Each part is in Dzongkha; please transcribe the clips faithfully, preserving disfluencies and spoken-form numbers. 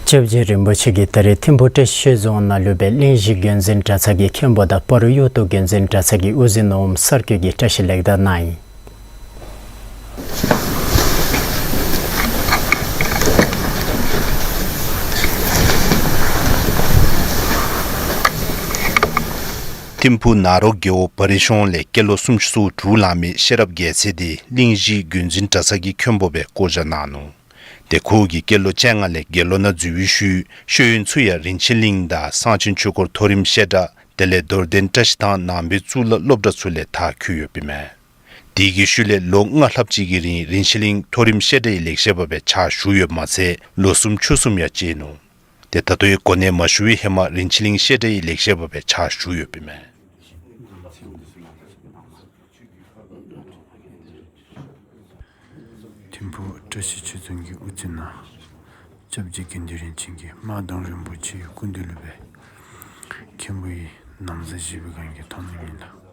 སྐྱབས་རྗེ་རིན་པོ་ཆེ་གིས་ད་རེས་ཐིམ་ཕུ་བཀྲ་ཤིས་ཆོས་རྫོང་ནང་ལུ་སྦེ་གླིང་བཞི་རྒྱུན་འཛིན་གྲྭ་ཚང་གི་མཁན་པོ་དང་སྤ་རོ་གཡུ་སྟོད་རྒྱུན་འཛིན་གྲྭ་ཚང་གི་དབུ་འཛིན་ནང་གསར་བསྐོས་ཀྱིས་བཀྲ་ཤིས་ལེགས་དར་གནང་ཡི། ཐིམ་ཕུ་ནཱ་རོ་རྒེད་འོག་བ་རི་གཤོང་ལས་སྐྱེས་ལོ་སུམ་ཅུ་སོ་དྲུག་ལང་མི་ཤེས་རབ་རྒྱལ་མཚན་དེ་གླིང་བཞི་རྒྱུན་འཛིན་གྲྭ་ཚང་གི་མཁན་པོ་སྦེ་བསྐོ་བཞག་གནང་ནུག། དེ་ཁོ་གིས་སྐྱེས་ལོ་བཅོ་ལྔ་ལས་དགེ་སློང་ནང་འཛུལ་བའི་ཤུལ་ཤེས་ཡོན་ཚུ་ཡང་རིན་ཆེན་གླིང་དང་གསང་ཆེན་ཆོས་འཁོར་མཐོ་རིམ་བཤད་གྲྭ་དེ་ལས་རྡོར་གདན་བཀྲ་ཤིས་ཐང་ནང་པའི་གཙུག་ལག་སློབ་གྲྭ་ཚུ་ལས་མཐར་འཁྱོལ་ཡོདཔ་ཨིན་མས། དེ་གི་ཤུལ་ལས་ལོ་ལྔ་ལྷགཔ་ཅིག་གི་རིང་རིན་ཆེན་གླིང་མཐོ་རིམ་བཤད་གྲྭའི་ལེགས་བཤད་པ་སྦེ་ཕྱག་ཞུ་ཡོདཔ་མ་ཚད་ལོ་གསུམ་ཕྱོགས་གསུམ་ཡང་བཅད་ནུག། དེ་ད་ལྟོའི་གོ་གནས་མ་ཞུ་བའི་ཧེ་མ་རིན་ཆེན་གླིང་བཤད་གྲྭའི་ལེགས་བཤད་པ་སྦེ་ཕྱག་ཞུ་ཡོདཔ་ཨིན་མས། ཐིམ་ཕུ་བཀྲ་ཤིས་ཆོས་རྫོང་གི་དབུ་འཛིན་ནང་སྐྱབས་རྗེ་དགེ་འདུན་རིན་ཆེན་གྱིས་མ་ཎི་དང་རིན་པོ་ཆེའི་སྐུ་མདུན་ལུ་སྦེ་མཁན་པོའི་ན་བཟའ་བཞེས་པའི་སྒང་གི་མཐོང་སྣང་ཨིན་ལགས།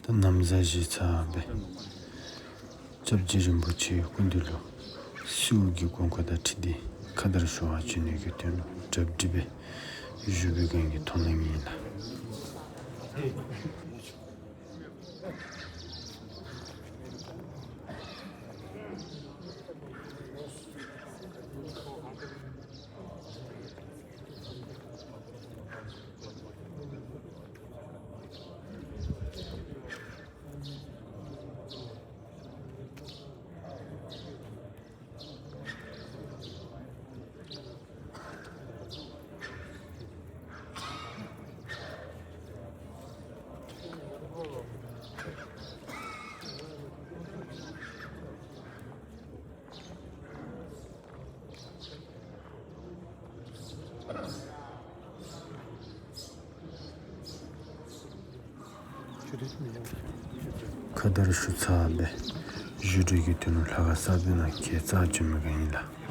ད་ན་བཟའ་བཞེས་ཚར་སྦེ་སྐྱབས་རྗེ་རིན་པོ་ཆེའི་སྐུ་མདུན་ལུ་ཤིཝ་གི་དགོངས་བཀོད་དང་འཁྲིལ་ཏེ་ཁ་དར་ཞུ་བར་བྱོན་ནི་གི་དོན་ལུ་གྲ་སྒྲིག་སྦེ་བཞུགས་པའི་སྒང་གི་མཐོང་སྣང་ཨིན་ལགས། ཁ་དར་ཞུ་ཚར་སྦེ་བཞུགས་གྲལ་གྱི་དོན་ལུ་ལྷ་ཁང་གསར་པའི་ནང་ཁྱེད་རྩ་བྱོན་མི་ག་ཨིན་ལགས།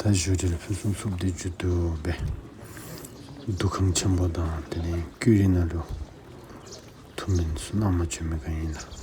ད་བཞུགས་གྲལ་ཕུན་སུམ་ཚོགས་པ་འདི་མཇུག་བསྡུ་སྦེ་འདུ་ཁང་ཆེན་པོ་དང་དེ་ལས་ཀུན་རིག་ནང་ལུ་ཐུགས་སྨོན་ཚུ་གནང་མ་བྱོན་མི་ག་ཨིན་ན།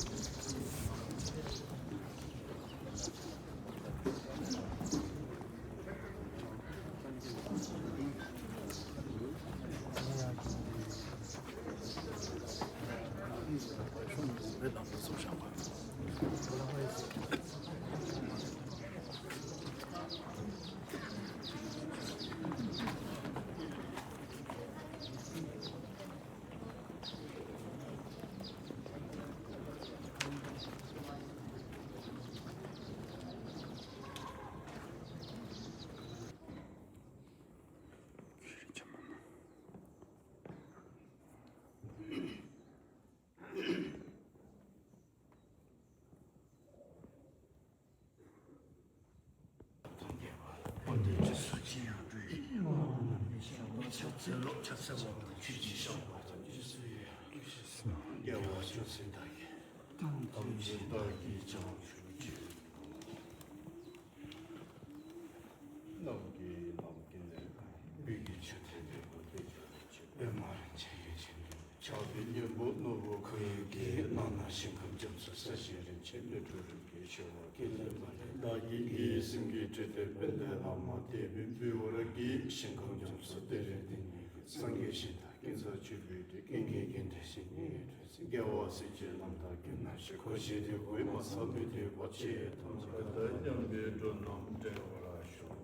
ནམ་མཁའི་ནམ་མཁའི་ལས་བོད་ཀྱི་ཆོས་དད་པའི་གོ་གནས་ཆོས་དད་པདྨ་འཇིགས་མེད་ཆེན་པོ། ཕྱག་འདི་གཉེན་པོ་ནོར་བུ་ཁ་ཡི་གེ། ནང་ན་ཞིང་ཁམས་རྒྱ་མཚོ་ས་གཞི་རིན་ཆེན་དངུལ་ཕྲུག་རིགས་ཀྱི་ཆེ་བ་ཀུན་ལས་མ་ལྷོད། བདག་གི་ཡིད་སེམས་ཀྱི་འཕྲུལ་དེ་དཔལ་ལྡན་བླ་མ་དེ་བོད་འབྲུག་ར་གི་ཞིང་ཁམས་རྒྱ་མཚོ་དེ་རིང་འདི་ཉིད་ཀྱི་སངས་རྒྱས་ཞིང་དང་ཀུན་བཟང་ཆོས་སྐུའི་དུས། ཀུན་གྱི་རྒྱུད་འདྲེན་ཞིང་ཉིད་ཀྱི་གྲོལ། རྒྱལ་བ་སྲས་བཅས་རྣམས་དང་ཀུན་ན་ཞི། གོ་ཤྲི་དེ་གོས་མ་ཚང་མི་དེ་བ་ཅི་ཐམས་ཅད་མཉམ་པའི་འགྲོ་རྣམས་བསྒྲལ་བར་ཤོག།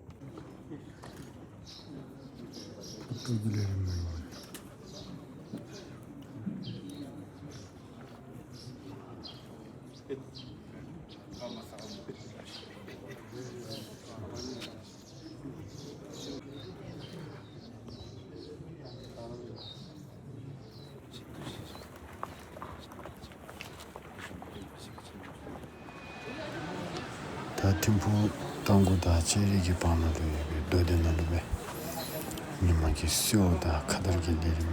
ད་ཐིམ་ཕུག་རྟ་མགོ་དང་ལྕགས་རི་གི་བར་ན་ལུ་ཡོད་པའི་མདོ་སྡེ་ནང་ལུ་སྦེ་ཉིན་མ་གི་གསོལཝ་དང་ཁ་དར་གྱི་ལས་རིམ་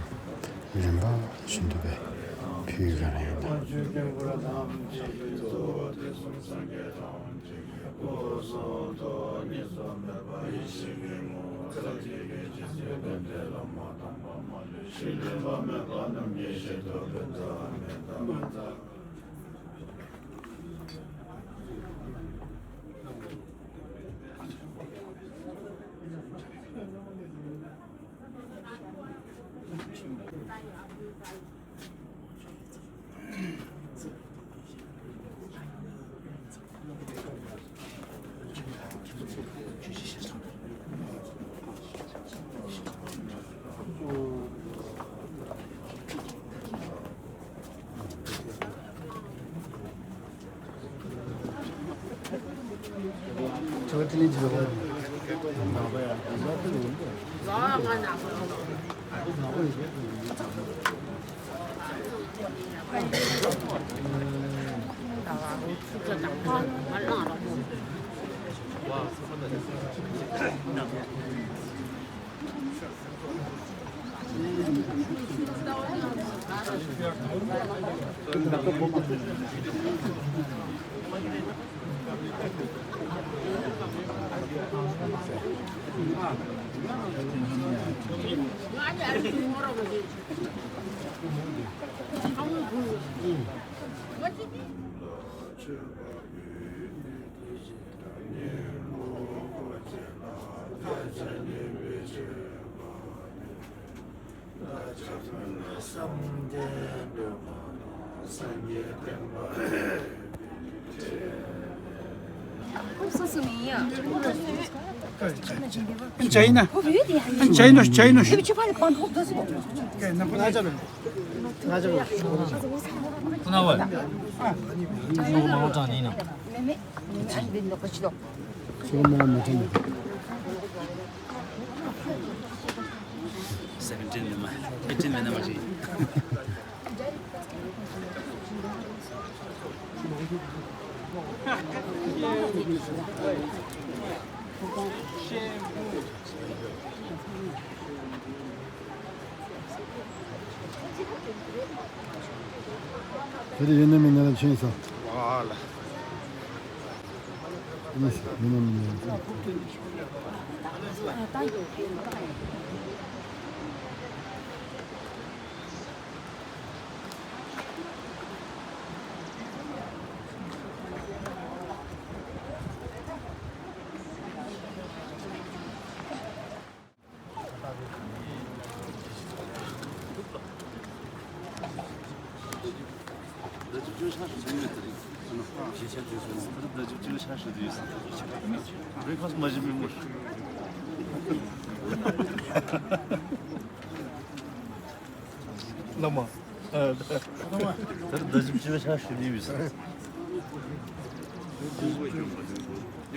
རིམ་པ་བཞིན་དུ་སྦེ་ཕུལ་ག་ར་ཨིན་ལགས། seventeen ནི་མ། eighteen ནི་མ་ཞིག། དེ་རེ་ཡོད་ན་མེད་ན་ལ་ཆེན་ས། ཨིན་ཡོད་ན་མེད་ན་ལ་ཆེན། Breakfast མ་བྱིན་མི་མོ། བླ་མ། ད་ད་ཅིག་ཅིག་ཆ་ཤི་ནི་བིས། ང་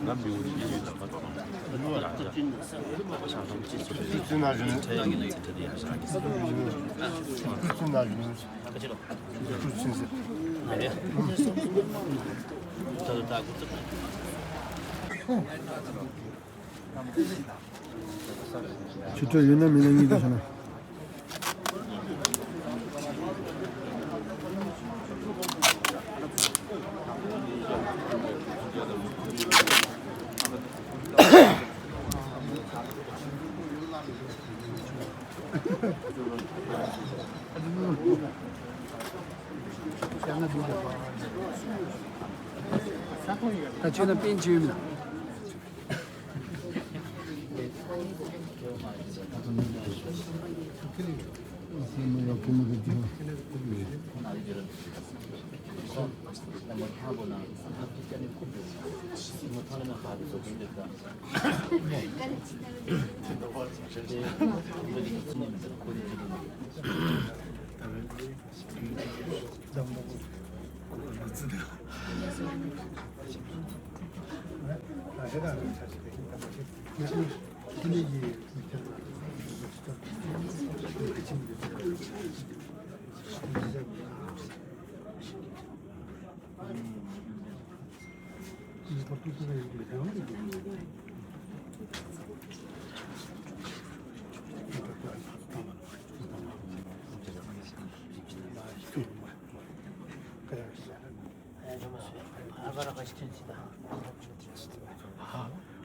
ང་མི་འོང་ནི་ཡིན་ད་མ་ཐོང་། ཅིག་ཅིག་ན་ཞུ་ནི། ཅིག་ཅིག་ན་ཞུ་ནི། ཅིག་ཅིག་ན་ཞུ་ནི། ད་ད་ད་གུ་ད། ཆུ་ཚོད་ཡོད་ན་མེད་ན་གཉིད་དུ་ཆ་ན། ད་ཆོས་ན་པན་ཆེ་ཡོད་མེད་ན།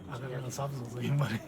ཨ་ཁ་རང་ཟབ་སོང་སོང་ཡིན་པ་རེད།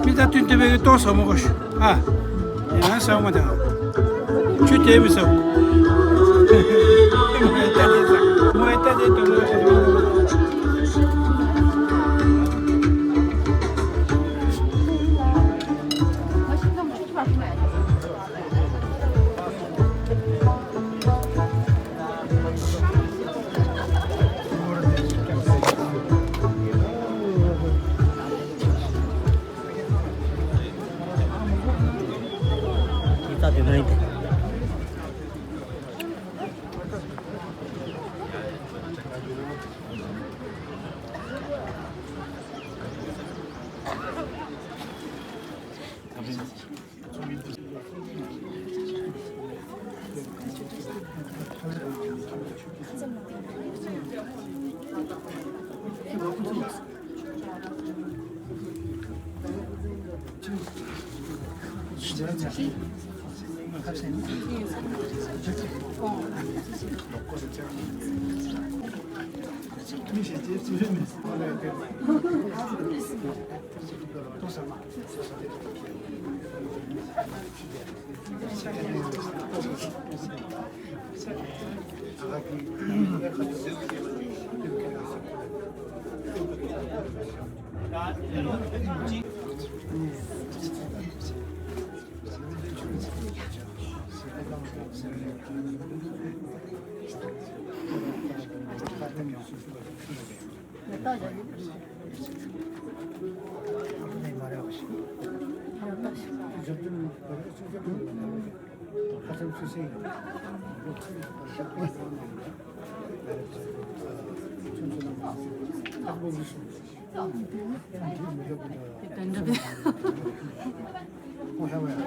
མི་ད་དུས་དེ་བས་ཏོག་ཟ་མོ་གོ་ཤུ། ཨ། ཡང་ཟ་མོ་ད། ཆུ་དེ་མི་ཟ། མོ་ཡ་ད་དེ་ཟ། མོ་ཡ་ད་དེ་ཏོག་ཟ།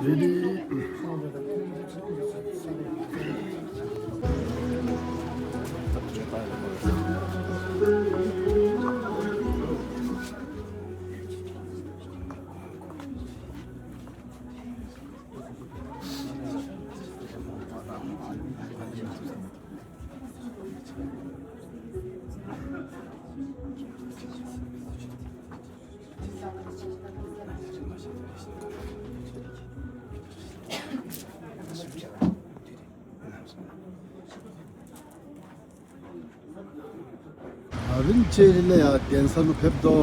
Ready. ཨ་རིན་ཅེ་རི་ལ་ཡ་གདན་ས་ལུ་ཕེབས་དོ།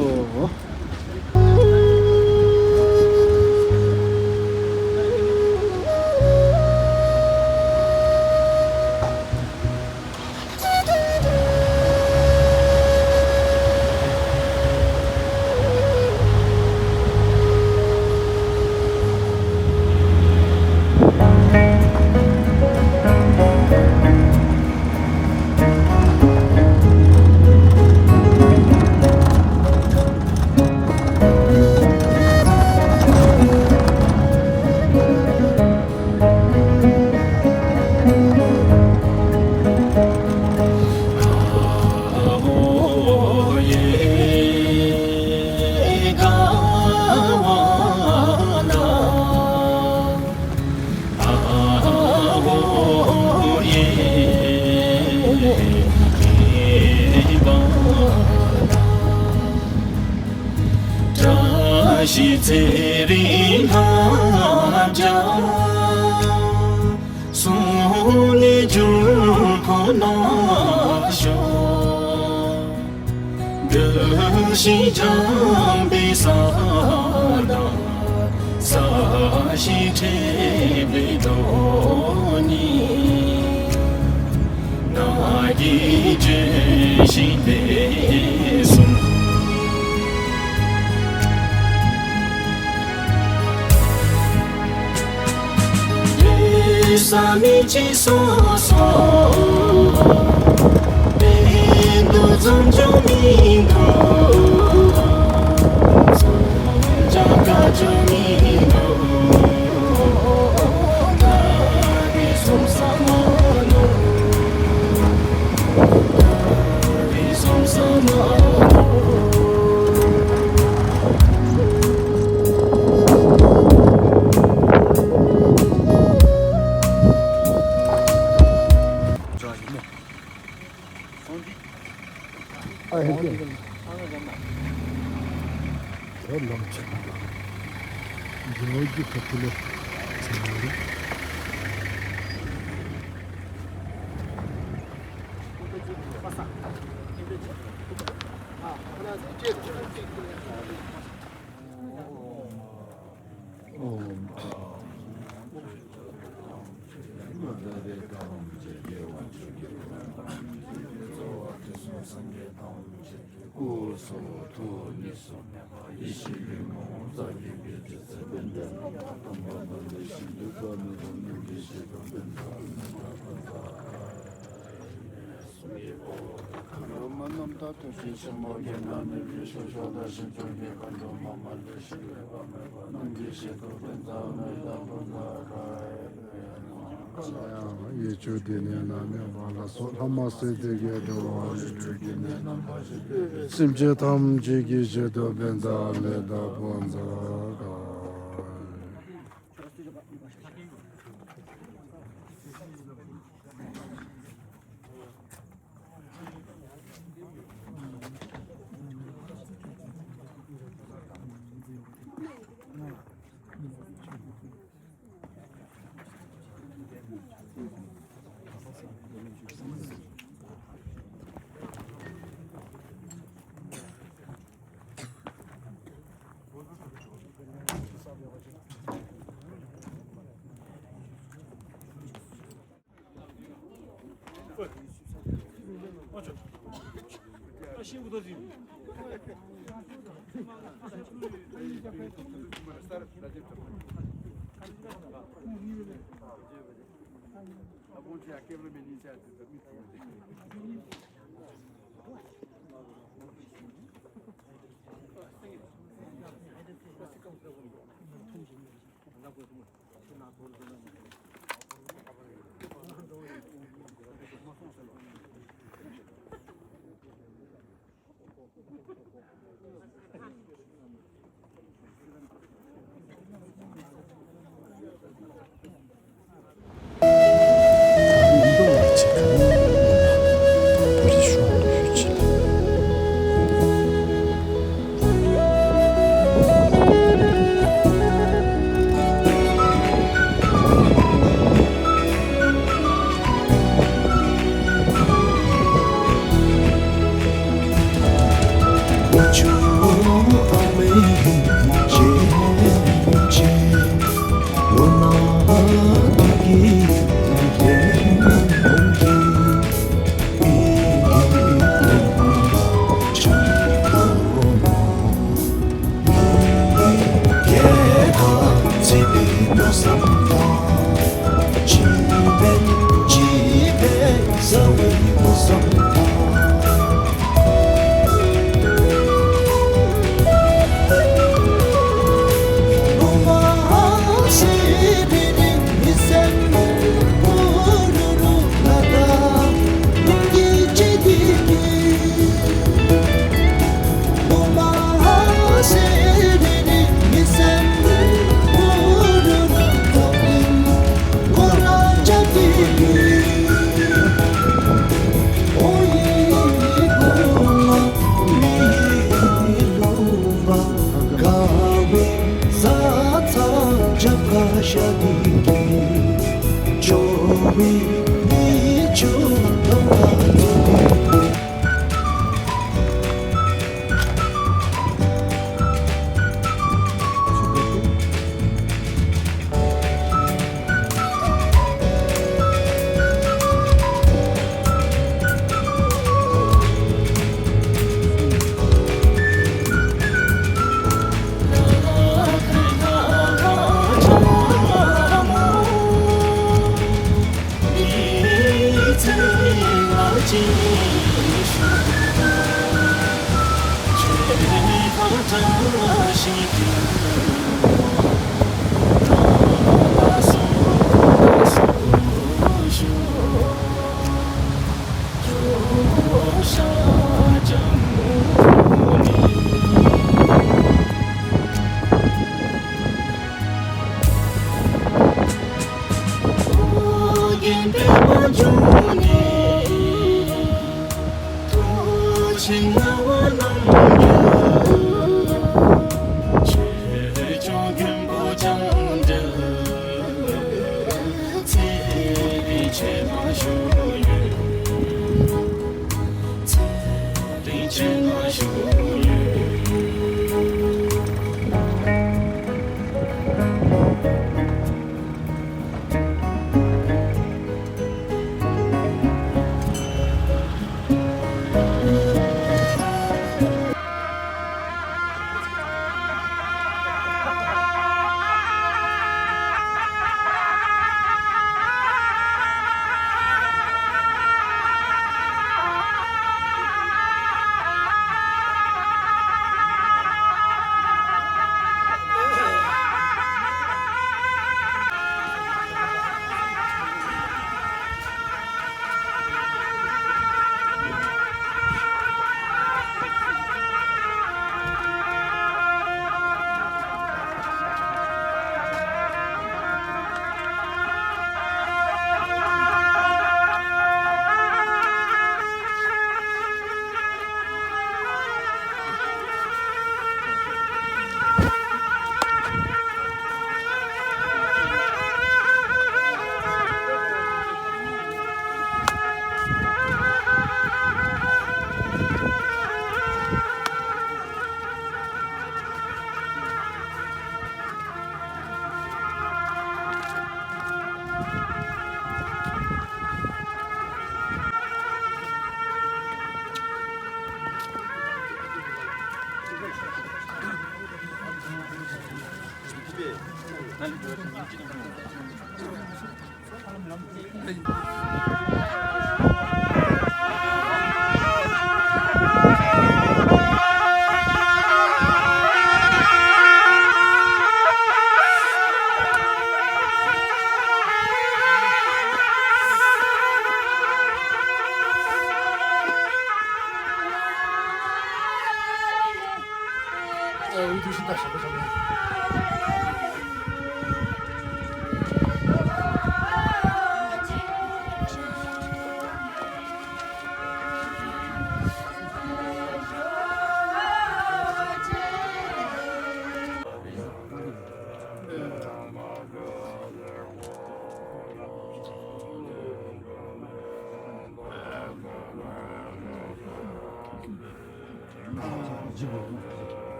བཀྲ་ཤིས་ཚེ་རིང་ལྷ་བརྒྱ་གསུང་ནས་འབྱུང་ཁུངས་ནོར་ཤོག། གདུལ་ཞིང་འཇམ་པའི་ས་དང་ས་གཞི་འཕྲད་པའི་དོན་ནི། ནགས་ཀྱི་ལྗོན་ཤིང་ལེགས་གསུམ། ས་མི་ཅི་སོ་སོ། བདེ་སྡུག་འཛོམས་འཇུག་མི་འདུག། འཛོམས་འཇུག་དཀའ་སྤྱོད་མི་འདུག། ད་རིས་གསུམ་ས་མ་ནོར། ད་རིས་གསུམ་ས་མ་ནོར། ཨ་ཧེ་ཏེ། ཨ་ལམ་ཆེན་པོ། འགྱོ་རྒྱུ་ཁ་ཐུག་ལས་ཚར་རེད། ཡང་ཡིད་ཆོས་དེ་ནས་ན་མེད་པ་ལ་སོགས་ལྷ་མ་སྲས་སྡེ་བརྒྱད་དུ་བ་ལས་སྤྲུལ་གྱི་ནས་རྣམ་པ་ཞིག་སེམས་ཅན་ཐམས་ཅད་ཀྱི་ཆེད་དུ་བཛྲ་ལེ་དང་བཛྲ་ག།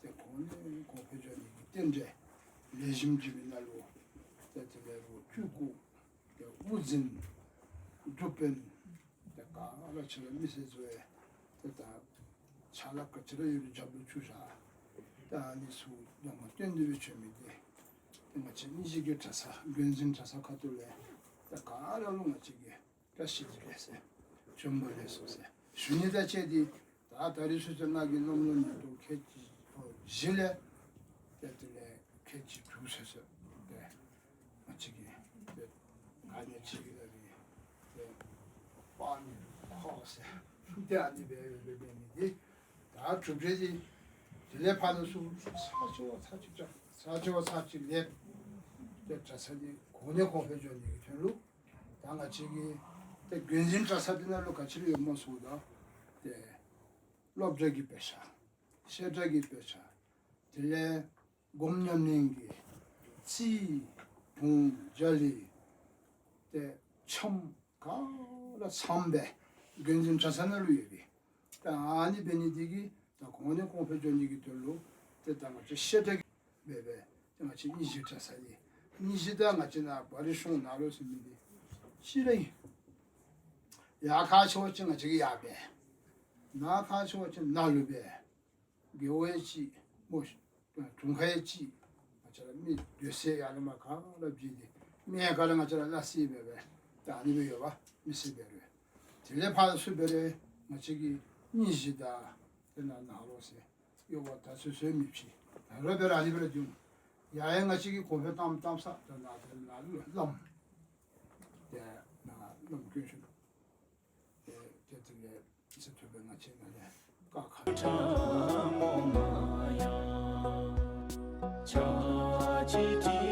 ཏེ་གོང་ནས་གོང་འཕེལ་འགྱོ་ནི་གི་རྟེན་འབྲེལ་ལེགས་ཤོམ་ཅིག་སྦེ་གནང་ལོ། ཏེ་དེ་ལས་རོགས་བཅུ་དགུ་ཏེ་དབུ་འཛིན་འབྲུག་པའི་ཏེ་ག་ར་ཕྱི་ལས་མི་སེར་ཚུ་ཡང་ཏེ་ད་ཕྱག་ལཱ་ག་ཅི་ར་ཡོད་རུང་རྒྱབ་ལུ་བཅུག་བཞག། ཏེ་ཨ་ནི་ཚུ་ཡང་མ་བཏོན་ཏེ་སྦེ་བྱོན་མི་འདི་ཏེ་ང་བཅས་སྙིང་རྗེ་གི་གྲྭ་ཚང་དགོན་འཛིན་གྲྭ་ཚང་ཁ་ཐུག་ལས་ཏེ་ག་ར་ལུ་ང་བཅས་ཀྱིས་བཀྲ་ཤིས་བདེ་ལེགས་ཟེར་བྱོན་པ་ལེགས་སོ་ཟེར་ཞུ་ནི་དང་བཅས་ཏེ་ད་ད་རིས་སུ་ཚོད་ནང་གི་སློབ་ལོ་ཉིས་སྟོང་ཁལ་གཅིག་བཞི་ལས་ཏེ་དེ་ལས་ཁལ་གཅིག་དྲུག་ཚུན་ཚོད་ཏེ་ང་བཅས་ཀྱིས་ཏེ་ག་ནི་ཅིག་གི་ད་རིས་ཏེ་སྤང་ནི་ཁོག་ཟེར་ཏེ་ཨ་ནི་སྦེ་འབད་འབད་ནི་འདི་ད་གྲུབ་འབྲས་འདི་དེ་ལས་ཕར་ལུ་ཚུར་ཚར་གཅིག་བ་ཚར་གཅིག་བྱ་ཚར་གཅིག་བ་ཚར་གཅིག་ལེགས་ཏེ་གྲྭ་ཚང་འདི་གོང་ནས་གོང་འཕེལ་འགྱོ་ནི་གི་དོན་ལུ་ད་ང་བཅས་ཀྱི་ཏེ་དགོན་འཛིན་གྲྭ་ཚང་འདི་ནང་ལུ་ག་ཅི་ར་ཡོདཔ་སྨོ་ཟེརཝ་ད་ཏེ་སློབ་གྲྭ་གི་དཔེ་ཆ་བཤད་གྲྭ་གི་དཔེ་ཆ་དེ་ལས་སྒོམ་ཉམས་ལེན་གྱི་རྩིས་འབྲིང་རྒྱ་ལས་ཏེ་འཆམ་ག་ར་ཚངམ་སྦེ་དགོན་འཛིན་གྲྭ་ཚང་ནང་ལུ་ཡོད་པས། ད་ཨ་ནི་འབད་ནི་འདི་གིས་ད་གོང་ནས་གོང་འཕེལ་འགྱོ་ནི་གི་དོན་ལུ་ཏེ་ད་ང་བཅས་བཤད་གྲྭ་གི་འབད་འབད་ཏེ་ང་བཅས་སྙིང་རྗེ་གྲྭ་ཚང་ཨིན། མི་གཞི་དང་ང་བཅས་ནཱ་བ་རི་གཞུང་ནང་ལུ་ཟེར་མི་འདི་གཅིག་ར་ཨིན། ཡར་ཁག་ཆེ་བ་ཅིན་ང་བཅས་ཀྱིས་ཡར་འབད། ནཱ་ཁག་ཆེ་བ་ཅིན་ནཱ་ལུ་འབད། རྒེད་འོག་ཡང་གཅིག་སྨོ། དྲུང་ཁག་ཡང་གཅིག། ང་བཅས་ར་མི་སྡོད་ས་ཡར་ལས་མར་ག་ར་བརྗེ་སྟེ་མི་ག་ར་ང་བཅས་ར་སླ་བསྲེ་འབད་འབད་ད་ཨ་ནི་སྦེ་ཡོད་པ་མི་སེར་འབད་རུང་། དེ་ལས་ཕར་ཚུར་འབད་རུང་ང་བཅས་ཀྱི་མི་གཞི་དང་དེ་ནང་ནཱ་ལུ་ཟེར་གཡོག་པ་ད་ཚུ་ཚུ་མི་ཕྱད། ད་རུང་འབད་རུང་ཨ་ནི་སྦེ་ར་འགྱོ། ཡར་ཡང་ང་བཅས་ཀྱིས་གོང་འཕེལ་བཏང་བཏང་ས་ད་ནཱ་དེ་ནང་ལུ་བླམ་དེ་ནང་བླམ་དཀོན་མཆོག་དེ་དེ་དེ་ལས་ཟེར་ཐུབ་པའི་ང་བཅས་ནཱ་ལས་ཀ་ཁ་ཁྲ་མོ་མ་ཡ། ཆ་ཅི་ཏི་